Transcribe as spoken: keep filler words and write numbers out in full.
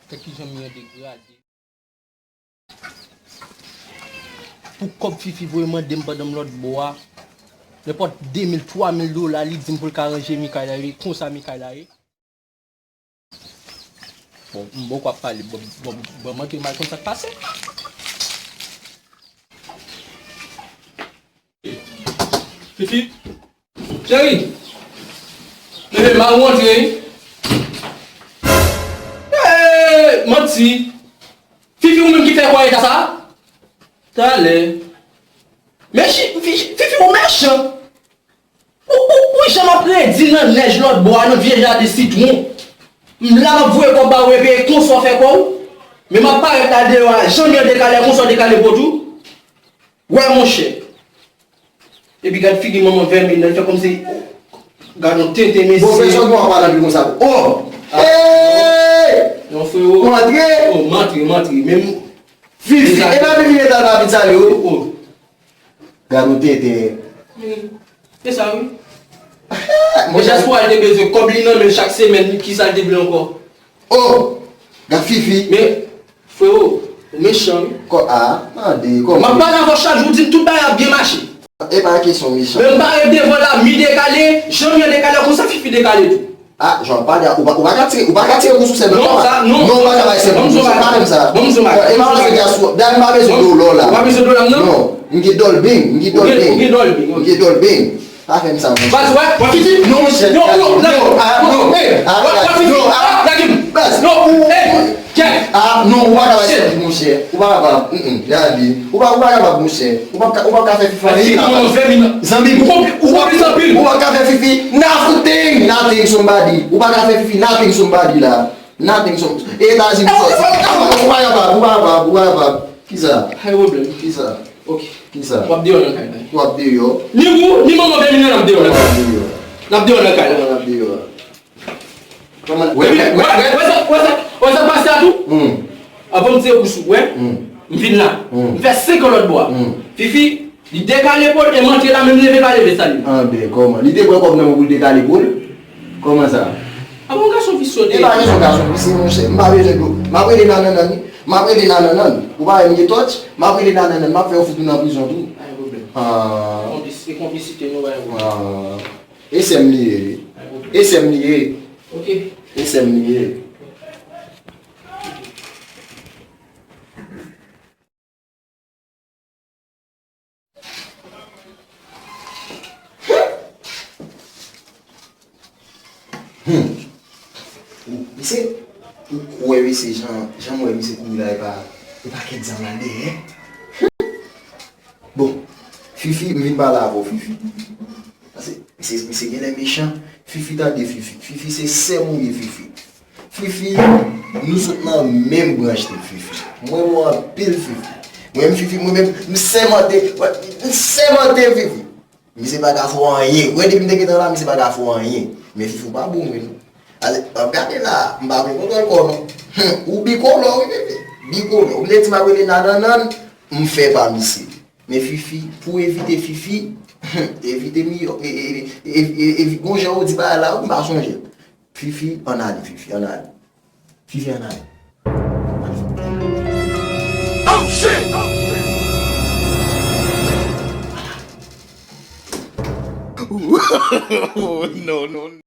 Kèk ki janm yon degrade. Pou kòb Fifi voye mande m pandan m lòt bò a, nenpòt de mil, twa mil dola, li di m pou l ka ranje Mikay la, e konsa Mikay la ye. Bon, m bò kwa ap pale, bon, bon, bon, manke mal konn sa k pase. Fifi, cheri, leve, m a rantre. Hey, manti. Fifi, ou menm ki fè kò eta sa? Talè. Men chi-, fi-, Fifi, ou mechan. Ou, ou, ou jan m ap redi nan nèj lòt bò a, nan vye jaden sitwon. M la m ap voye kòb ba ou epi e konsa w fè kò w. Men m ap parèt la deyò a, janm yon dekale, konsa w dekale bòt ou. Wè monchè. Epi gad figi manman vèmin nan, li fè kòmsi, gad yon tenten mesye. Bon, fè sòt mwen pale anpil konsa. Oh! Hey! Non, frewo. Ou antre? Oh, m antre, m antre. Men m Fifi, e pa Fifi ki ta vin salye ou. Oh, oh. Gad yon tenten. Hmm. Se sa, wi. Monchè, se pou al te bezwen kòb li nan men l chak semèn, kisa l te vle ankò? Oh! Gad Fifi. Men, frewo, ou mechan, wi. Kò, a, tande, kòman? M ap pale avè w chak jou, ou di m tout bagay ap byen mache. E pa kesyon mechan. Men m parèt devan la, mi dekale, janm yon dekale, konsa Fifi dekale tou. A, jan w pale a, ou pa, ou pa ka tire, ou pa ka tire kou sou sèl nan kò a. Non, sa, non. Non, ou pa ka bay sèl kou sou sèl, pa fè m sa. Bon, m di w bagay. E pa bezwen de asou, dayè m pa bezwen de w la. Ou pa bezwen de w la, non? Non, m gen dòlbeng, m gen dòlbeng. Ou gen, ou gen dòlbeng, ok. M gen dòlbeng. Pa fè m sa, monchè. Baz, wè, wè Fifi? Non, monchè. Non, non, non, non, ah, non, non, hey, ah, wè, wè Fifi, non, ah, ah, lage m. Baz, non, ou, hey, kèt. Ah, non, ou pa ka bay sèl, monchè. Ou pa kapab. Mm, mm, gade. Ou pa, ou pa kapab, monchè. Ou p ap ka, ou p ap ka fè Fifi anyen, papa. Zanmi m, ou konplis anpil. Ou p ap ka fè Fifi nothing, nothing, somebody. Ou pa ka fè Fifi nothing, somebody la. Nothing, some-, Etazini sòti. Ou pa kapab, ou pa kapab, ou pa kapab. Kisa? Pa gen pwoblèm. Kisa? Ok. Kisa? W ap deyò nan kay la. W ap deyò. Ni ou, ni manman Vèmina, n ap deyò nan kay la. W ap deyò. N ap deyò nan kay la. Kòman n ap deyò? Wè, wè, wè, wè, wè sa, wè sa, wè sa k pase a tou? Hmm. Avan m tire kous ou, wè. Hmm. M vin la. Hmm. M fè senk an lòt bò a. Hmm. Fifi, li dekale epòl e m antre la, menm leve pa leve salye. Anben, kòman? Li te pran kòb nan men w pou l dekale epòl? Kòman sa? A bon, gason visye w te ye. E pa kesyon gason visye, monchè. M pa bezwen dlo. M ap rele Nananann wi. M ap rele Nananann. Ou pa wè m gen tòch? M ap rele Nananann. M ap fè yo fout ou nan prizon tou. Pa gen pwoblèm. Ah. Konplis-, e konplisite nou, pa gen pwoblèm. Ah. E sè m li ye. E sè m li ye. Ok. E sè m li ye. Hmm. Ou, misye, ou kwè misye jan, jan m wè misye kouri la, e pa, e pa kèk zam la dèyè? Bon, Fifi, m vin pale avè w, Fifi. Paske misye, misye genlè mechan. Fifi, tande, Fifi. Fifi, se sè m ou ye, Fifi. Fifi, nou sot nan menm branch tou, Fifi. M renmen w anpil, Fifi. Mwen menm, Fifi, mwen menm, m sèmante, m sèmante, Fifi. Misye pa ka fè w anyen. Ou wè, depi m te gentan la, misye pa ka fè w anyen. Men Fifi, w pa bon vre, non. Ale, w ap gade la, m pa pran kontwòl kò w, non. Hum, ou bikolò, wi, bebe. Bikolò. Ou vle di m ap rele Nananann, m fè pa misye. Men Fifi, pou evite Fifi, evite mi, e, e, e, e, e, gon jan ou di bagay la, m pa sonje. Fifi, ann ale, Fifi, ann ale. Fifi, ann ale. Oh, shit! Oh, no, no, no.